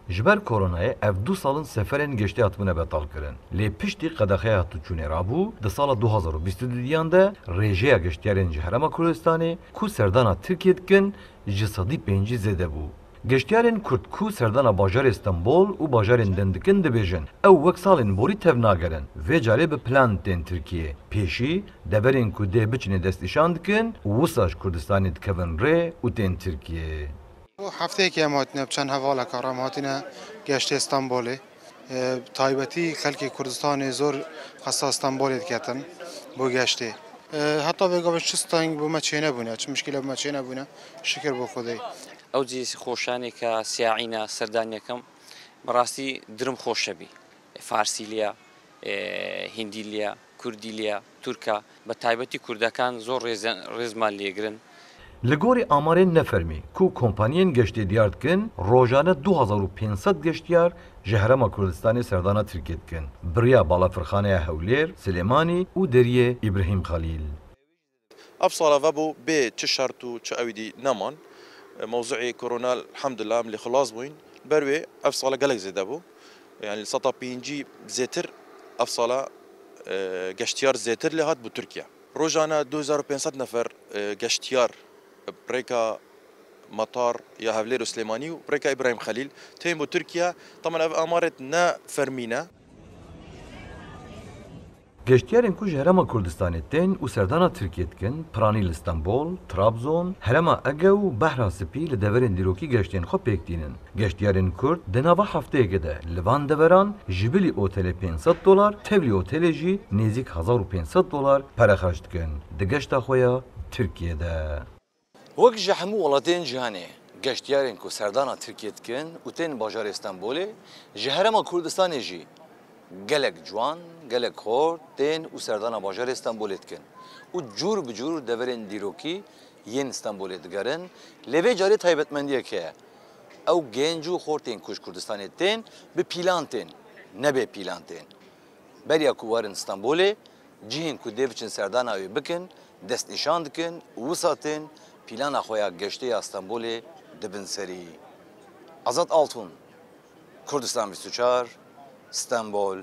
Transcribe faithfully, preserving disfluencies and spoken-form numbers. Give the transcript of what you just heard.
Ji ber koronayê ev du sal in seferên geştê hatibûne betalkirin. Lê piştî qedexeya hatûçûnê rabû, di sala du hazar û bîst û duyan de rêjeya geştiyarên ji Herêma Kurdistanê ku serdana Tirkiyê dikin, ji sedî pêncî zêde bû. Geştiyarên Kurd ku serdana bajarê Stenbol û bajarên din dikin dibêjin, ew wek salên borî tevnagerin, vê carê bi plan tên Tirkiyê. Pêşî deverên ku dê biçinê destnîşan dikin, wisa ji Kurdistanê dikevin rê û tên Tirkiyê. Hefteyekê em hatine, bi çend hevaleka re em hatine geştê Stenbolê. E, taybetî xelkê Kurdistanê zor qesa Stenbolê diketin bo geştê. E, heta vê gavê çi steng bo me çênebûne, çi muşkîle bo me çênebûne, şikir bo Xwedê. Ew cî xweşanê ke siyahîna serdaniyekam, bi rastî dirim xweş hebî. Farsîliya, e, Hindîliya, Kurdîliya, Tirka, bi taybetî Kurdekan zor rêze-, rêzman lêgirin. Li gorî amarên nefermî ku kompaniyên geştê diyar dikin, rojane du hazar û pênc sed geştiyar ji Herêma Kurdistanê serdana Tirkiyê dikin. Bi riya Balafirxaneya Hewlêr, Silêmanî û Deriyê Îbrahîm Xelîl. Ev sala vebû bê çi şert û çi ewîdî neman. E, mewzuî korona elhamdulillah em lê xilas bûyn. Ber wê ev sala gelek zêde bû. Yani li seta pêncî zêtir ev sala, e, geştiyar zêtir lê hat bû Tirkiye. Rojane du hezar û pênc sed nefer, e, geştiyar bi rêka Matar ya Hewlêr û Silêmanî û bi rêka Îbrahîm Xelîl tên bû Tirkiye. Tamen ev amarêt ne fermî ne. Geştiyarên ku ji Herêma Kurdistanê tên û serdana Tirkiyê dikin, piranî li Stenbol, Trabzon, Herêma Ege û Behra Spî li deverên dîrokî geştên xwe pêk tînin. Geştiyarên Kurd di nava hefteyekê de li van deveran ji bilî otelê pênc sed dolar, tevlî otelê jî nêzîk hezar û pênc sed dolar pere xerc dikin di geşta xwe ya Tirkiyê de. Wek ji hemû welatên cîhanê, geştiyarên ku serdana Tirkiyê dikin û tên bajarê Stenbolê, ji Herêma Kurdistanê jî gelek ciwan, gelek xort tên û serdana bajarê Stenbolê dikin û cûr bi cûr deverên dîrokî yên Stenbolê digerin. Lê vê carê taybetmendiyek heye. Ew genc û xortên ku ji Kurdistanê tên, bi pîlan tên, ne bê pîlan tên. Beriya ku werin Stenbolê, cihên ku dê biçin serdana wê bikin, destnîşan dikin û wisa tên pîlana xwe ya geştê ya Stenbolê dibin serî. Azad Altun, Kurdistan bîst û çar, Stenbol.